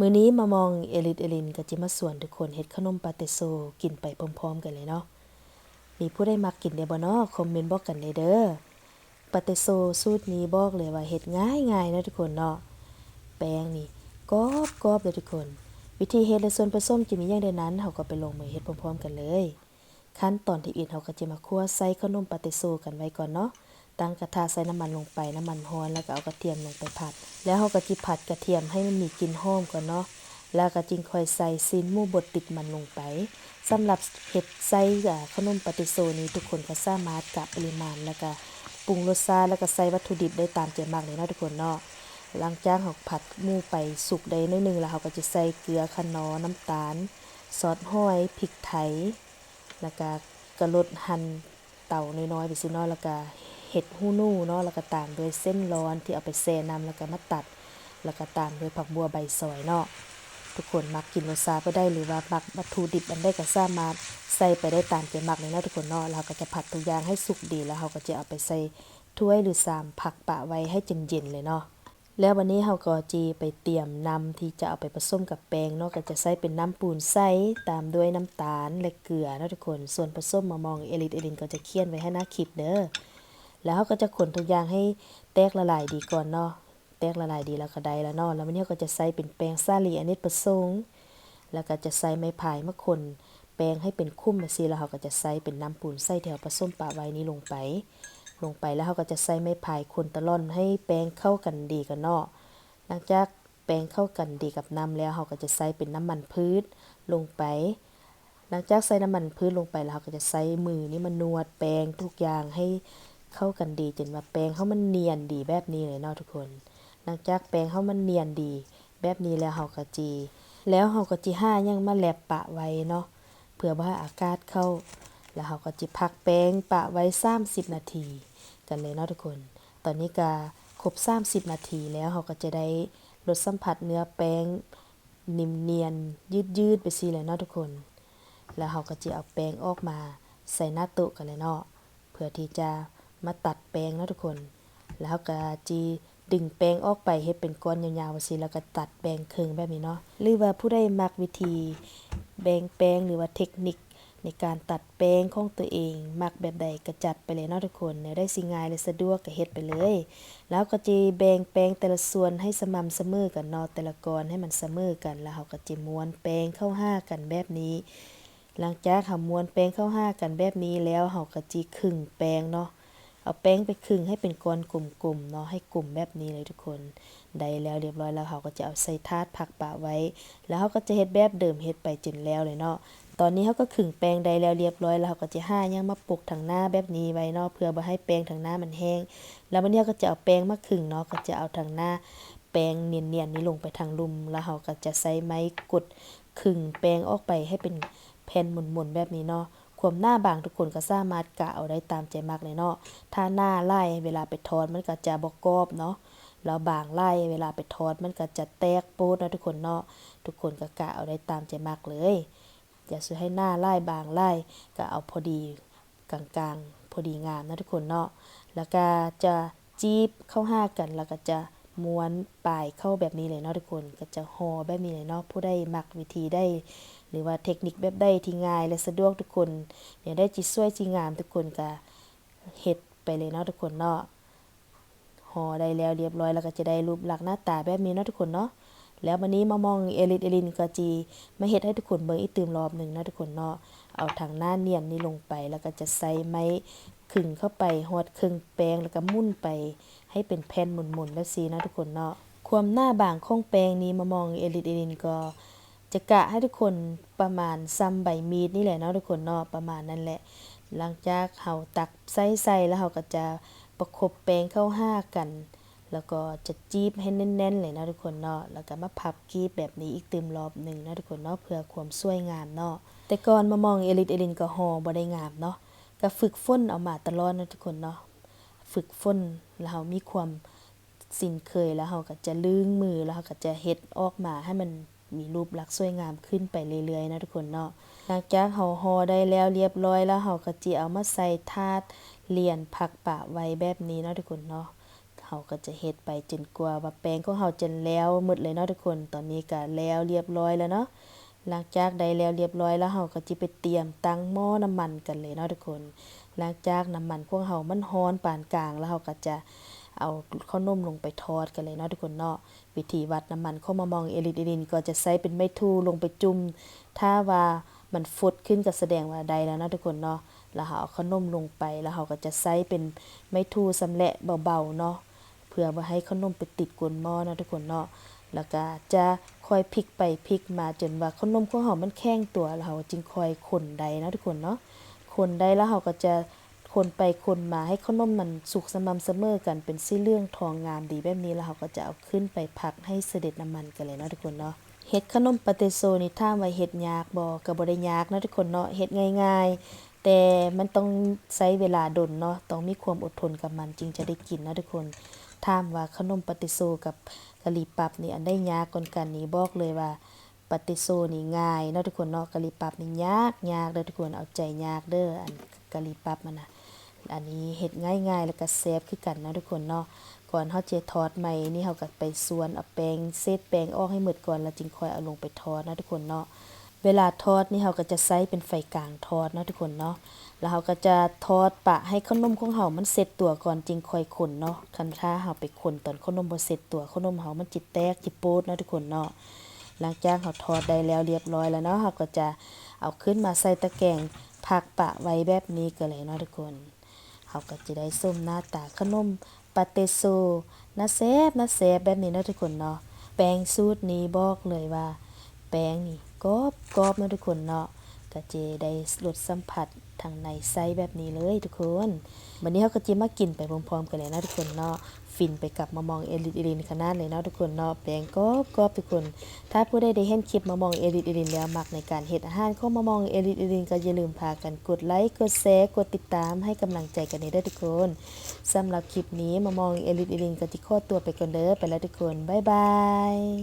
ມື້ນີ້ມາມອງເອລິດເອລິນກໍຈະມາຊວນທຸກຄົນເຮັດຂະໜົມປາເຕໂຊກິນໄປພ້ອມໆກັນເລີຍເນາະ. ມີຜູ້ໃດມັກກິນແດ່ບໍ່ເນາະ? ຄອມເມັນບອກກັນແດ່ເດີ. ປາເຕໂຊສູດນີ້ບອກເລີຍວ່າເຮັດງ່າຍໆເນາະທຸກຄົນເນາະ. ແປ້ງນີ້ກອບໆເດີທຸກຄົນ. ວິທີເຮັດ ແລະ ສ່ວນປະສົມຈະມີຫຍັງແດ່ນັ້ນ ເຮົາກໍໄປລົງມືເຮັດພ້ອມໆກັນເລີຍ. ຂັ້ນຕອນທີໜຶ່ງ ເຮົາກໍຈະມາຂົ້ວໃສ່ຂະໜົມປາເຕໂຊກັນໄວ້ກ່ອນເນາະ. ຕັ້ງກະທະໃສ່ນ້ຳມັນລົງໄປ, ນ້ຳມັນຮ້ອນ ແລ້ວກໍເອົາກະທຽມລົງໄປຜັດ. ແລ້ວເຮົາກໍຈະຜັດກະທຽມໃຫ້ມັນມີກິ່ນຫອມກ່ອນເນາະ, ແລ້ວກໍຈຶ່ງຄ່ອຍໃສ່ຊີ້ນໝູບົດຕິດມັນລົງໄປ. ສຳລັບເຮັດໃສ່ ອາ ຂະໜົມປາເຕໂຊນີ້ ທຸກຄົນກໍສາມາດກະປະລິມານ ແລ້ວກໍປຸງລົດຊາດ ແລ້ວກໍໃສ່ວັດຖຸດິບໄດ້ຕາມໃຈມັກເລີຍເນາະທຸກຄົນເນາະ. ຫຼັງຈາກເຮົາຜັດໝູໄປສຸກໄດ້ໜ້ອຍໜຶ່ງແລ້ວ ເຮົາກໍຈະໃສ່ເກືອ, ຂະໜໍ, ນ້ຳຕານ, ຊອດຫອຍ, ພິກໄທ ແລ້ວກະກະລົດ ຫັ່ນເຕົານ້ອຍໆໄປຊີ້ເນາະ, ແລ້ວກະເຫັດຫູໜູເນາະ, ແລ້ວກະຕາມດ້ວຍເສັ້ນລອນທີ່ເອົາໄປແຊ່ນ້ຳ ແລ້ວກະມາຕັດ, ແລ້ວກະຕາມດ້ວຍຜັກບົ່ວໃບຊອຍເນາະ. ທຸກຄົນມັກກິນລົດຊາດແບບໃດ ຫຼືວ່າມັກວັດຖຸດິບອັນໃດກໍສາມາດໃສ່ໄປໄດ້ຕາມໃຈມັກເລີຍເນາະທຸກຄົນເນາະ. ແລ້ວເຮົາກໍຈະຜັດທຸກຢ່າງໃຫ້ສຸກດີ ແລ້ວເຮົາກໍຈະເອົາໄປໃສ່ຖ້ວຍ ຫຼື ຊາມ ພັກປະໄວ້ໃຫ້ເຢັນໆເລີຍເນາະ. ແລ້ວບັດນີ້ເຮົາກໍຈະໄປຕຽມນ້ຳທີ່ຈະເອົາໄປປະສົມກັບແປ້ງເນາະ, ກໍຈະໃຊ້ເປັນນ້ຳປູນໃສ ຕາມດ້ວຍນ້ຳຕານ ແລະ ເກືອເນາະທຸກຄົນ. ສ່ວນປະສົມມາມອງເອລິດເອລິນກໍຈະຂຽນໄວ້ໃຫ້ໜ້າຄລິບເດີ. ແລ້ວເຮົາກໍຈະຄົນທຸກຢ່າງໃຫ້ແຕກລະລາຍດີກ່ອນເນາະ, ແຕກລະລາຍດີແລ້ວກໍໄດ້ລະເນາະ. ແລ້ວບັດນີ້ເຮົາກໍຈະໃຊ້ເປັນແປ້ງສາລີອະເນກປະສົງ ແລ້ວກໍຈະໃຊ້ໄມ້ພາຍມາຄົນ ແປ້ງໃຫ້ເປັນຂຸມແບບຊີ້ ແລ້ວເຮົາກໍຈະໃສ່ເປັນນ້ຳປູນໃສທີ່ເຮົາປະສົມປະໄວ້ນີ້ລົງໄປ, ລົງໄປ ແລ້ວເຮົາກໍຈະໃສ່ໄມ້ພາຍຄົນຕະຫຼອນໃຫ້ແປ້ງເຂົ້າກັນດີກ່ອນເນາະ. ຫຼັງຈາກແປ້ງເຂົ້າກັນດີກັບນ້ຳແລ້ວ ເຮົາກໍຈະໃສ່ເປັນນ້ຳມັນພືດລົງໄປ. ຫຼັງຈາກໃສ່ນ້ຳມັນພືດລົງໄປແລ້ວ ເຮົາກໍຈະໃຊ້ມືນີ້ມານວດແປ້ງທຸກຢ່າງໃຫ້ເຂົ້າກັນດີ ຈົນວ່າແປ້ງເຮົາມັນນຽນດີແບບນີ້ເລີຍເນາະທຸກຄົນ. ຫຼັງຈາກແປ້ງເຮົາມັນນຽນດີ ແບບນີ້ແລ້ວເຮົາກໍຈິ ແລ້ວເຮົາກໍຈິຫາຫຍັງມາແລັບປະໄວ້ເນາະ ເພື່ອບໍ່ໃຫ້ອາກາດເຂົ້າ. ແລ້ວເຮົາກໍຈິພັກແປ້ງປະໄວ້ສາມສິບນາທີກັນເລີຍເນາະທຸກຄົນ. ຕອນນີ້ກະຄົບສາມສິບນາທີແລ້ວ ເຮົາກໍຈະໄດ້ລົດສຳຜັດເນື້ອແປ້ງ ນິ້ມນຽນ ຍືດໆ ແບບຊີ້ແຫຼະເນາະທຸກຄົນ. ແລ້ວເຮົາກໍຈະເອົາແປ້ງອອກມາໃສ່ໜ້າໂຕະກັນແຫຼະເນາະ ເພື່ອທີ່ຈະມາຕັດແປ້ງເນາະທຸກຄົນ. ແລ້ວເຮົາກໍຈະດຶງແປ້ງອອກໄປເຮັດເປັນກ້ອນຍາວໆ ແບບຊີ້ ແລ້ວກໍຕັດແບ່ງເຄິ່ງແບບນີ້ເນາະ. ຫຼືວ່າຜູ້ໃດມັກວິທີແບ່ງແປ້ງ ຫຼືວ່າເທັກນິກໃນການຕັດແປ້ງຂອງຕົວເອງ ມັກແບບໃດກໍຈັດໄປເລີຍເນາະທຸກຄົນ. ແນວໃດຊິງ່າຍ ແລະ ສະດວກກໍເຮັດໄປເລີຍ. ແລ້ວເຮົາກໍຈະແບ່ງແປ້ງແຕ່ລະສ່ວນໃຫ້ສະໝ່ຳສະເໝີກັນເນາະ, ແຕ່ລະກ້ອນໃຫ້ມັນສະເໝີກັນ. ແລ້ວເຮົາກໍຈະມ້ວນແປ້ງເຂົ້າຫາກັນແບບນີ້. ຫຼັງຈາກເຮົາມ້ວນແປ້ງເຂົ້າຫາກັນແບບນີ້ແລ້ວ ເຮົາກໍຈະຄຶງແປ້ງເນາະ, ເອົາແປ້ງໄປຄຶງໃຫ້ເປັນກ້ອນກົມໆເນາະ, ໃຫ້ກົມແບບນີ້ເລີຍທຸກຄົນ. ໄດ້ແລ້ວລຽບຮ້ອຍແລ້ວ ເຮົາກໍຈະເອົາໃສ່ຖາດພັກປະໄວ້. ແລ້ວເຮົາກໍຈະເຮັດແບບເດີມ ເຮັດໄປຈົນແລ້ວເລີຍເນາະ. ຕອນນີ້ເຮົາກໍຄຶງແປ້ງໄດ້ແລ້ວລຽບຮ້ອຍແລ້ວ ເຮົາກໍຈະຫາຫຍັງມາປົກທາງໜ້າແບບນີ້ໄວ້ເນາະ ເພື່ອບໍ່ໃຫ້ແປ້ງທາງໜ້າມັນແຫ້ງ. ແລ້ວບັດນີ້ເຮົາກໍຈະເອົາແປ້ງມາຄຶງເນາະ, ກໍຈະເອົາທາງໜ້າແປ້ງນຽນໆນີ້ລົງໄປທາງລຸ່ມ. ແລ້ວເຮົາກໍຈະໃຊ້ໄມ້ກົດຄຶງແປ້ງອອກໄປໃຫ້ເປັນແຜ່ນມົນໆແບບນີ້ເນາະ. ຄວາມໜາບາງທຸກຄົນກໍສາມາດກະເອົາໄດ້ຕາມໃຈມັກເລີຍເນາະ. ຖ້າໜາຫຼາຍເວລາໄປທອດມັນກໍຈະບໍ່ກອບເນາະ, ແລ້ວບາງຫຼາຍເວລາໄປທອດມັນກໍຈະແຕກໂປດເນາະທຸກຄົນເນາະ. ທຸກຄົນກໍກະເອົາໄດ້ຕາມໃຈມັກເລີຍ. ຢ່າຊິໃຫ້ໜາຫຼາຍບາງຫຼາຍ, ກະເອົາພໍດີກາງໆ ພໍດີງາມເນາະທຸກຄົນເນາະ. ແລ້ວກະຈະຈີບເຂົ້າຫາກັນ ແລ້ວກະຈະມ້ວນປາຍເຂົ້າແບບນີ້ເລີຍເນາະທຸກຄົນ, ກະຈະຫໍ່ແບບນີ້ເລີຍເນາະ. ຜູ້ໃດມັກວິທີໃດ ຫຼືວ່າເທັກນິກແບບໃດທີ່ງ່າຍ ແລະ ສະດວກທຸກຄົນ, ແນວໃດທີ່ສວຍທີ່ງາມ ທຸກຄົນກະເຮັດໄປເລີຍເນາະທຸກຄົນເນາະ. ຫໍ່ໄດ້ແລ້ວລຽບຮ້ອຍແລ້ວກໍຈະໄດ້ຮູບລັກໜ້າຕາແບບນີ້ເນາະທຸກຄົນເນາະ. ແລ້ວບັດນີ້ມາມອງເອລິດເອລິນກໍຈະມາເຮັດໃຫ້ທຸກຄົນເບິ່ງອີກຕື່ມລອບໜຶ່ງເນາະທຸກຄົນເນາະ. ເອົາທາງໜ້ານຽນນີ້ລົງໄປ ແລ້ວກໍຈະໃຊ້ໄມ້ຄຶງເຂົ້າໄປຮອດເຄິ່ງແປ້ງ ແລ້ວກໍໝູນໄປໃຫ້ເປັນແຜ່ນມົນໆແບບຊີ້ເນາະທຸກຄົນເນາະ. ຄວາມໜາບາງຂອງແປ້ງນີ້ ມາມອງເອລິດເອລິນກໍຈະກະໃຫ້ທຸກຄົນປະມານສ່ຳໃບມີດນີ້ແຫຼະເນາະທຸກຄົນເນາະ, ປະມານນັ້ນແຫຼະ. ຫຼັງຈາກເຮົາຕັກໃສ່ໃສ່ແລ້ວ ເຮົາກໍຈະປະຄົບແປ້ງເຂົ້າຫາກັນ ແລ້ວກໍຈະຈີບໃຫ້ແໜ້ນໆເລີຍເນາະທຸກຄົນເນາະ, ແລ້ວກໍມາພັບກີບແບບນີ້ອີກຕື່ມລອບໜຶ່ງເນາະທຸກຄົນເນາະ ເພື່ອຄວາມສວຍງາມເນາະ. ແຕ່ກ່ອນມາມອງເອລິດເອລິນກໍຫໍ່ບໍ່ໄດ້ງາມເນາະ, ກໍຝຶກຝົນເອົາມາຕະຫຼອດເນາະທຸກຄົນເນາະ. ຝຶກຝົນແລ້ວເຮົາມີຄວາມຊິນເຄີຍ ແລ້ວເຮົາກໍຈະລຶ້ງມື ແລ້ວເຮົາກໍຈະເຮັດອອກມາໃຫ້ມັນ ມີຮູບລັກສວຍງາມຂຶ້ນໄປເລື້ອຍໆເນາະທຸກຄົນເນາະ. ຫຼັງຈາກເຮົາຫໍ່ໄດ້ແລ້ວລຽບຮ້ອຍແລ້ວ ເຮົາກໍຈະເອົາມາໃສ່ຖາດລຽນພັກປະໄວ້ແບບນີ້ເນາະທຸກຄົນເນາະ. ເຮົ ເຮົາກໍຈະເຮັດໄປຈົນກວ່າວ່າແປ້ງຂອງເຮົາຈະແລ້ວໝົດເລີຍເນາະທຸກຄົນ. ຕອນນີ້ກໍແລ້ວລຽບຮ້ອຍແລ້ວເນາະ. ຫຼັງຈາກໄດ້ແລ້ວລຽບຮ້ອຍແລ້ວ ເຮົາກໍຈະໄປຕຽມຕັ້ງໝໍ້ນ້ຳມັນກັນເລີຍເນາະທຸກຄົນ. ຫຼັງຈາກນ້ຳມັນຂອງເຮົາມັນຮ້ອນປານກາງແລ້ວ ເຮົາກໍຈະເອົາເຂົ້າໜົມລົງໄປທອດກັນເລີຍເນາະທຸກຄົນເນາະ. ວິທີວັດນ້ຳມັນຂອງມະມ່ອງເອລິດເອລິນກໍຈະໃຊ້ເປັນໄມ້ທູ່ລົງໄປຈຸ່ມ ຖ້າວ່າມັນຟົດຂຶ້ນກໍສະແດງວ່າໄດ້ແລ້ວເນາະທຸກຄົນເນາະ. ແລ້ວເຮົາເອົາເຂົ້າໜົມລົງໄປ ແລ້ວເຮົາກໍຈະໃຊ້ເປັນໄມ້ທູ່ຊຳແຫຼະເບົາໆເນາະ ເພື່ອບໍ່ໃຫ້ເຂົ້າໜົມໄປຕິດກົ້ນໝໍ້ເນາະທຸກຄົນເນາະ. ແລ້ວກໍຈະຄ່ອຍພິກໄປພິກມາຈົນວ່າເຂົ້າໜົມຂອງເຮົາມັນແຂງຕົວ ແລ້ວເຮົາຈຶ່ງຄ່ອຍຄົນໄດ້ເນາະທຸກຄົນເນາະ. ຄົນໄດ້ແລ້ວເຮົາກໍຈະຄົນໄປຄົນມາໃຫ້ເຂົ້າໜົມມັນສຸກສະໝ່ຳສະເໝີກັນ ເປັນສີເຫຼືອງທອງງາມດີແບບນີ້ ແລ້ວເຮົາກໍຈະເອົາຂຶ້ນໄປພັກໃຫ້ສະເດັດນ້ຳມັນກັນເລີຍເນາະທຸກຄົນເນາະ. ເຮັດຂະໜົມປາເຕໂຊນີ້ຖາມວ່າເຮັດຍາກບໍ່? ກໍບໍ່ໄດ້ຍາກເນາະທຸກຄົນເນາະ ເຮັດງ່າຍໆ ແຕ່ມັນຕ້ອງໃຊ້ເວລາດົນເນາະ ຕ້ອງມີຄວາມອົດທົນກັບມັນຈຶ່ງຈະໄດ້ກິນເນາະທຸກຄົນ. ຖາມວ່າຂະໜົມປາເຕໂຊກັບກະຫຼີ່ປັບນີ້ ອັນໃດຍາກກ່ອນກັນນີ້ ບອກເລີຍວ່າປາເຕໂຊນີ້ງ່າຍເນາະທຸກຄົນເນາະ. ກະຫຼີ່ປັບນີ້ຍາກໆເດີທຸກຄົນ ເອົາໃຈຍາກເດີ ອັນກະຫຼີ່ປັບຫັ້ນນະ. ອັນນີ້ເຮັດງ່າຍໆ ແລ້ວກໍແຊບຄືກັນເນາະທຸກຄົນເນາະ. ກ່ອນເຮົາຈະທອດໃໝ່ນີ້ ເຮົາກໍໄປສ່ວນເອົາແປ້ງ ເສດແປ້ງອອກໃຫ້ໝົດກ່ອນ ແລ້ວຈຶ່ງຄ່ອຍເອົາລົງໄປທອດເນາະທຸກຄົນເນາະ. ເວລາທອດນີ້ ເຮົາກໍຈະໃຊ້ເປັນໄຟກາງທອດເນາະທຸກຄົນເນາະ. ແລ້ວເຮົາກໍຈະທອດປະໃຫ້ເຂົ້າໜົມຂອງເຮົາມັນເຊັດຕົວກ່ອນ ຈຶ່ງຄ່ອຍຄົນເນາະ. ຄັນຖ້າເຮົາໄປຄົນຕອນເຂົ້າໜົມບໍ່ເຊັດຕົວ ເຂົ້າໜົມເຮົາມັນຈະແຕກຈະໂປດເນາະທຸກຄົນເນາະ. ຫຼັງຈາກເຮົາທອດໄດ້ແລ້ວລຽບຮ້ອຍແລ້ວເນາະ ເຮົາກໍຈະເອົາຂຶ້ນມາໃສ່ຕະແກງ ພັກປະໄວ້ແບບນີ້ກໍເລີຍເນາະທຸກຄົນ. ເຮົາກໍຈະໄດ້ຊົມໜ້າຕາຂະໜົມປາເຕໂຊ ໜ້າແຊບ ໜ້າແຊບແບບນີ້ເນາະທຸກຄົນເນາະ. ແປ້ງສູດນີ້ບອກເລີຍວ່າແປ້ງນີ້ກອບໆເນາະທຸກຄົນເນາະ. ກໍຈະໄດ້ລົດສຳຜັດທາງໃນໄສ້ແບບນີ້ເລີຍທຸກຄົນ. ບັດນີ້ເຮົາກໍຈະມາກິນໄປພ້ອມໆກັນເລີຍເນາະທຸກຄົນເນາະ. ຟິນໄປກັບມະມ່ອງເອລິດເອລິນຂະໜາດເລີຍເນາະທຸກຄົນເນາະ. ແປ້ງກອບໆທຸກຄົນ. ຖ້າຜູ້ໃດໄດ້ເຫັນຄລິບມະມ່ອງເອລິດເອລິນແລ້ວ ມັກໃນການເຮັດອາຫານຂອງມະມ່ອງເອລິດເອລິນ ກໍຢ່າລືມພາກັນກົດໄລ ກົດແຊ ກົດຕິດຕາມໃຫ້ກຳລັງໃຈກັນແດ່ເດີທຸກຄົນ. ສຳລັບຄລິບນີ້ ມະມ່ອງເອລິດເອລິນກໍຈະຂໍຕົວໄປກ່ອນເດີ. ໄປແລ້ວທຸກຄົນ ບາຍບາຍ.